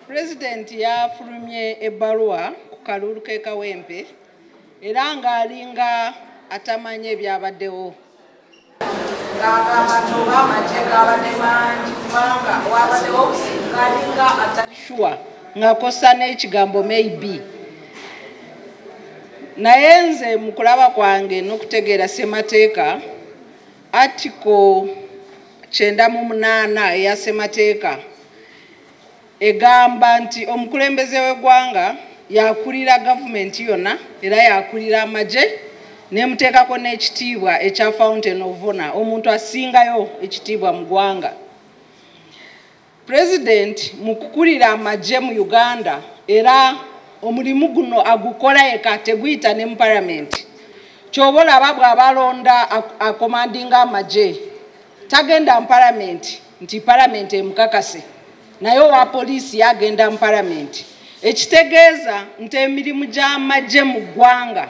Pulezidenti yafulumye ebbaluwa ku kalulu k'e Kawempe era ng'alinga atamanya ebyabaddewo. Ng'agamba nti oba amagye gabadde mangi kubanga wabaddewo ng'alinga atali sure ng'akosa n'ekigambo maybe. Naye nze mu kulaba kwange n'okutegeera ssemateeka, Article 98 eya ssemateeka egamba nti omukulembeze w'eggwanga yakulira gavumenti yonna era yakulira amagye nemuteekako n'ekitiibwa ekya Fountain of Honor, omuntu asingayo ekitiibwa mu ggwanga. Pulezidenti mu kukulira amagye mu Uganda era omulimu guno agukola yekka, teguyita ne mu palamenti. Ky'oba olaba bw'aba alonda akomandinga amagye tagenda mu palamenti nti palamenti emukakase, naye owa poliisi yagenda mu palamenti. Ekitegeeza nti emirimu gy'amagye mu ggwanga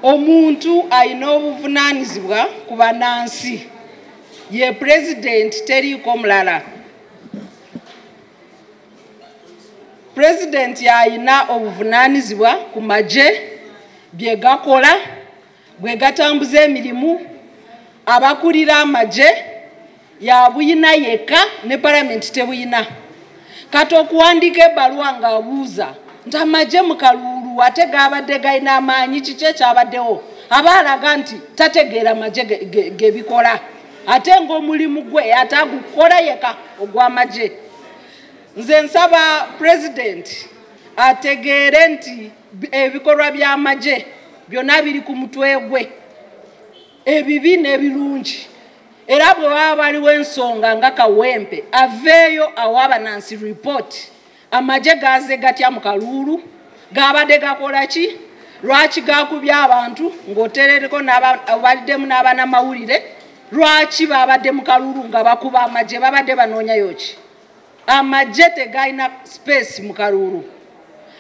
omuntu alina obuvunaanyizibwa ku bannansi ye pulezidenti, teriiko mulala. Pulezidenti alina obuvunaanyizibwa ku magye bye gakola, bwe gatambuza emirimu, abakulira amagye yabuyina yekka ne palamenti tebuyina. Kati okuwandiika ebbaluwa ng'abuuza nti amagye mu kaluulu ate gabadde galina amaanyi, kiki ekyabaddewo, aba alaga nti tategeera magye gebikola, ate ng'omulimu gwe ate agukola yekka ogw'amagye. Nze nsaba pulezidenti ategeere nti ebikolwa by'amagye byonna biri ku mutwe gwe, ebibi n'ebirungi. Era bwe baba baliwo ensonga nga Kawempe aveeyo awa abannansi report, amagye gaze gatya mu kaluulu, gabadde gakola ki, lwaki gakubye abantu ng'oterereko obaliddemu n'abannamawulire, lwaki babadde mu kaluulu nga bakuba amagye, babadde banoonyayo ki? Amagye tegalina space mu kaluulu.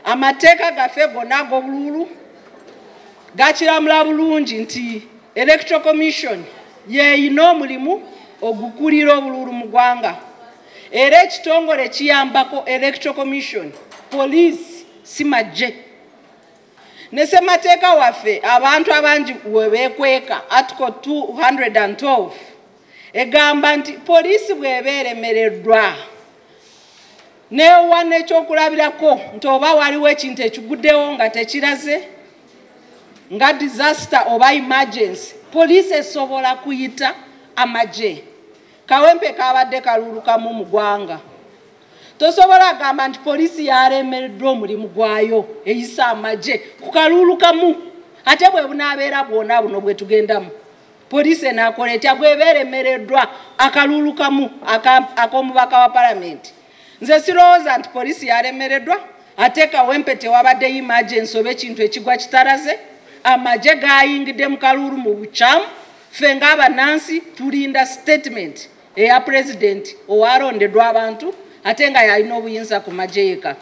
Amateeka gaffe gonna ag'obuluulu gakiramula bulungi nti Electoral Commission yeyina omulimu ogukulira obuluulu mu ggwanga, era ekitongole kiyambako Electoral Commission, poliisi si magye. Ne ssemateeka waffe abantu abangi we beekweka, Article 212 egamba nti poliisi bw'eba eremereddwa neewa n'ekyokulabirako nti oba waliwo ekintu ekiguddewo nga tekiraze nga disaster oba emergency, poliisi esobola kuyita amagye. Kawempe kabadde kaluulu kamu mu ggwanga. Tosobola gamba nti poliisi yalemereddwa omulimu gwayo eyisa amagye ku kaluulu kamu, ate bwe bunaabeera bwonna buno bwe tugendamu poliisi enaakola etya bw'eba eremereddwa akaluulu kamu ak'omubaka wa palamenti? Nze sirowooza nti poliisi yalemereddwa, ate Kawempe tewabadde emergency oba ekintu ekigwa kitalaze. Amagye gayingidde mu kaluulu mu bukyamu. Ffe ng'abannansi tulinda statement eya pulezidenti owalondeddwa abantu ate nga yalina obuyinza ku magye yekka.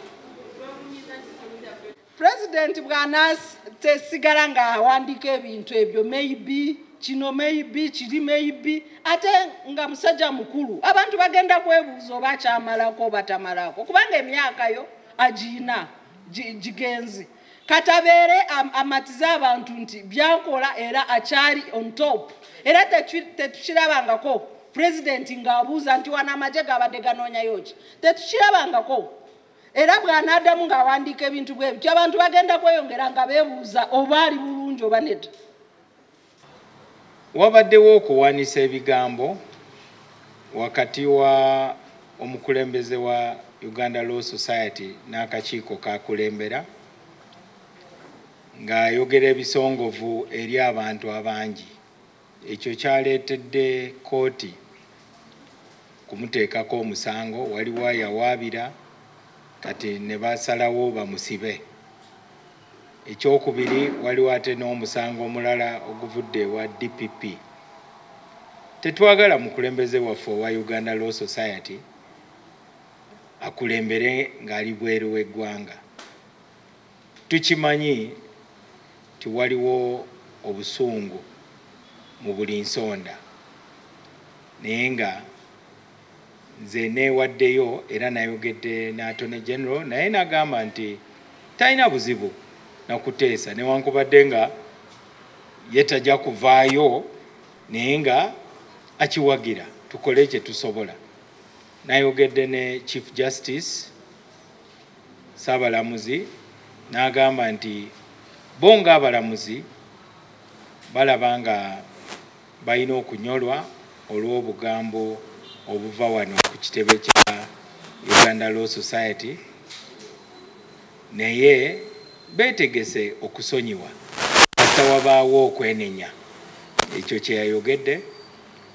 Pulezidenti bw'anaatesigala ng'awandiika ebintu ebyo, maybe kino, maybe kiri, maybe, ate nga musajja mukulu, abantu bagenda kwebuuza oba akyamalako oba tamalako, kubanga emyaka yo agiyina gigenze. Kati abeere amatize abantu nti byakola era akyali on top. Era tetukirabangako pulezidenti ng'abuuza nti wano amagye gabadde ganoonyayo ki, tetukirabangako. Era bw'anaaddamu ng'awandiika ebintu bwe bityo, abantu bagenda kweyongera nga beebuuza oba ali bulungi oba nedda. Wabaddewo okuwanisa ebigambo wakati wa omukulembeze wa Uganda Law Society n'akakiiko kakulembera ng'ayogera ebisongovu eri abantu abangi. Ekyo kyaleetedde kkooti kumuteekako omusango, waliwo ayawaabira kati ne basalawo bamusibe. Ekyokubiri, waliwo ate n'omusango omulala oguvudde ewa DPP. Tetwagala mukulembeze waffe owa Uganda Law Society akulembere ng'ali bweru w'eggwanga. Tukimanyi nti waliwo obusungu mu buli nsonda, naye nga Nze neewaddeyo era nayogedde ne Attorney General, naye n'agamba nti talina buzibu nakuteesa, newankubadde nga ye tajja kuvaayo, naye nga akiwagira tukole kye tusobola. Nayogedde ne Chief Justice Ssaabalamuzi, n'agamba nti bo ng'abalamuzi balaba nga balina okunyolwa olw'obugambo obuva wano ku kitebe kya Uganda Law Society, naye beetegese okusonyiwa kasita wabaawo okwenenya. Ekyo kye yayogedde.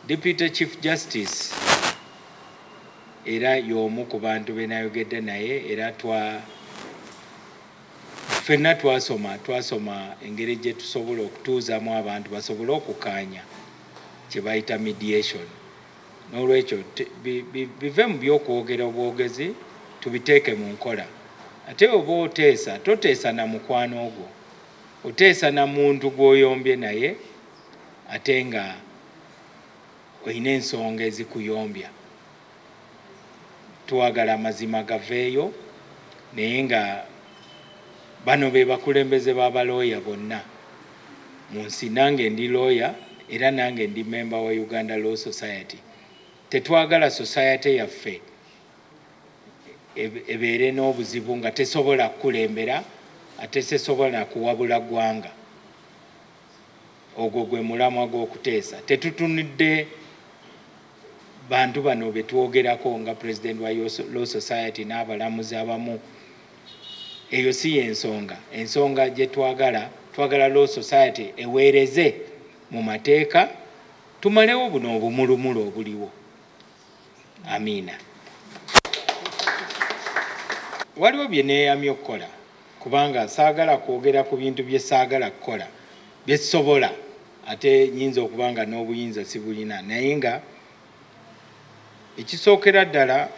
Deputy Chief Justice era y'omu ku bantu be nayogedde naye, era ffenna twasoma engeri gye tusobola okutuuzaamu abantu basobole okukaanya kye bayita mediation. N'olwekyo bive mu by'okwogera obwogezi, tubiteeke mu nkola. Ate oba oteesa, toteesa na mukwano gwo, oteesa na muntu gw'oyombye naye ate nga olina ensonga ezikuyombya. Twagala amazima gaveeyo, naye nga bano be bakulembeze b'abalooya bonna mu nsi. Nange ndi looya era nange ndi member wa Uganda Law Society. Tetwagala society yaffe ebeere n'obuzibu nga tesobola kukulembera ate tesobola kuwabula ggwanga. Ogwo gwe mulamwa gw'okuteesa. Tetutunudde bantu bano be twogerako nga President wa Law Society n'abalamuzi abamu. Eyo si y'ensonga. Ensonga gye twagala, twagala Law Society eweereze mu mateeka, tumalewo buno obumulumulu obuliwo. Amiina. Waliwo bye neeyamye okukola, kubanga saagala kwogera ku bintu bye saagala kukola, bye sobola, ate nnyinza okuba nga n'obuyinza sibulina. Naye nga ekisookera ddala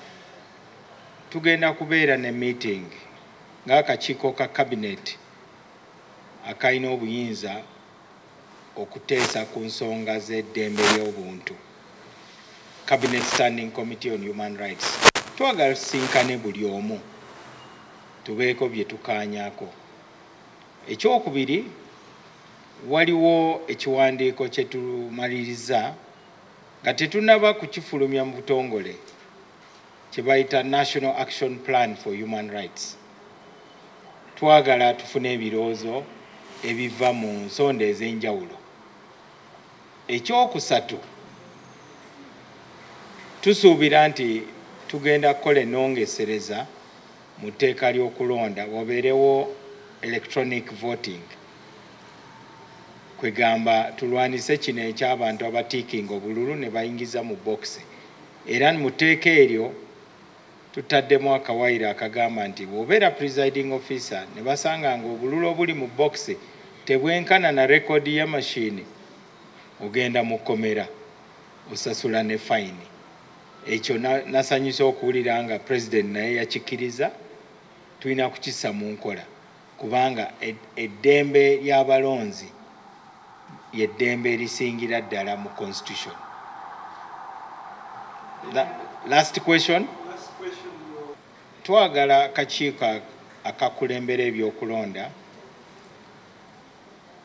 tugenda kubeera ne meeting ng'akakiiko ka cabinet akalina obuyinza okuteesa ku nsonga z'eddembe ly'obuntu, Cabinet Standing Committee on Human Rights. Twagala tusinkane buli omu tubeeko bye tukaanyaako. Ekyokubiri, waliwo ekiwandiiko kye tumaliriza nga tetunnaba kukifulumya mu butongole, kye bayita National Action Plan for Human Rights. Twagala tufune ebirowoozo ebiva mu nsonda ez'enjawulo. Ekyokusatu, tusuubira nti tugenda kukola ennongesereza mu tteeka ly'okulonda, wabeerewo electronic voting. Kwegamba tulwanise kino eky'abantu abatiikinga obululu ne bayingiza mu bokisi. Era mu tteeka eryo tutaddemu akawayiro akagamba nti bw'obeera presiding officer ne basanga nga obululu obuli mu bokisi tebwenkana na rekodi ya mashini, ogenda mu kkomera osasula ne fayini. Ekyo nasanyusa okuwulira nga president naye yakikkiriza. Tulina kukissa mu nkola, kubanga eddembe ly'abalonzi y'eddembe erisingira ddala mu constitution. Last question. Twagala akakiiko akakulembera ebyokulonda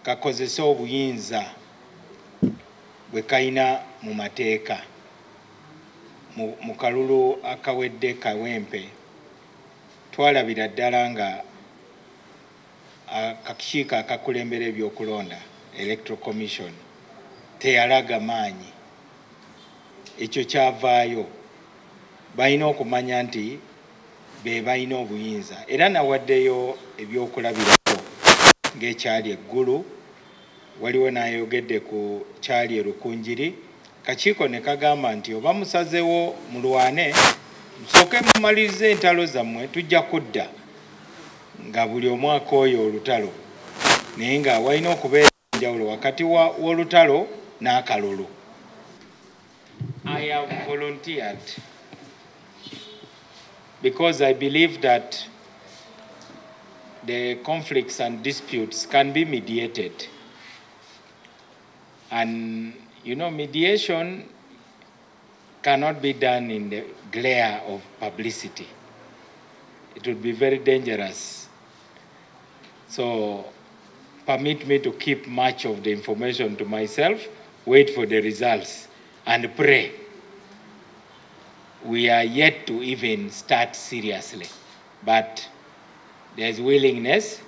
kakozese obuyinza bwe kalina mu mateeka. Mu kalulu akawedde Kawempe twalabira ddala nga akakiiko akakulembera ebyokulonda, Electoral Commission, teyalaga maanyi. Ekyo kyavaayo. Balina okumanya nti be balina obuyinza. Era nawaddeyo ebyokulabirako ng'ekyali eggulu, waliwo n'ayogedde ku kyali e Rukungiri. Kakiiko ne kagamba nti oba musazeewo mulwane, musooke mumalirize entalo zammwe, tujja kudda nga buli omwaka oyo olutalo, naye nga walina okubeera enjawulo wakati w'olutalo n'akalulu. I have volunteered because I believe that the conflicts and disputes can be mediated. And you know, mediation cannot be done in the glare of publicity. It would be very dangerous. So permit me to keep much of the information to myself, wait for the results, and pray. We are yet to even start seriously, but there's willingness.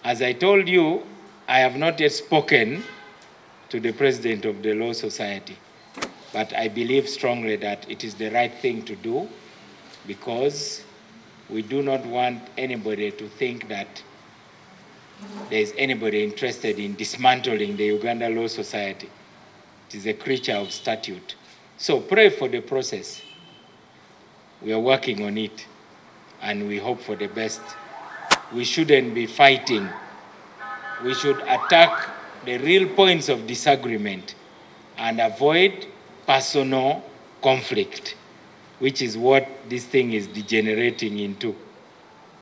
As I told you, I have not yet spoken to the president of the Law Society, but I believe strongly that it is the right thing to do, because we do not want anybody to think that there is anybody interested in dismantling the Uganda Law Society. It is a creature of statute. So pray for the process. We are working on it, and we hope for the best. We shouldn't be fighting. We should attack the real points of disagreement and avoid personal conflict, which is what this thing is degenerating into.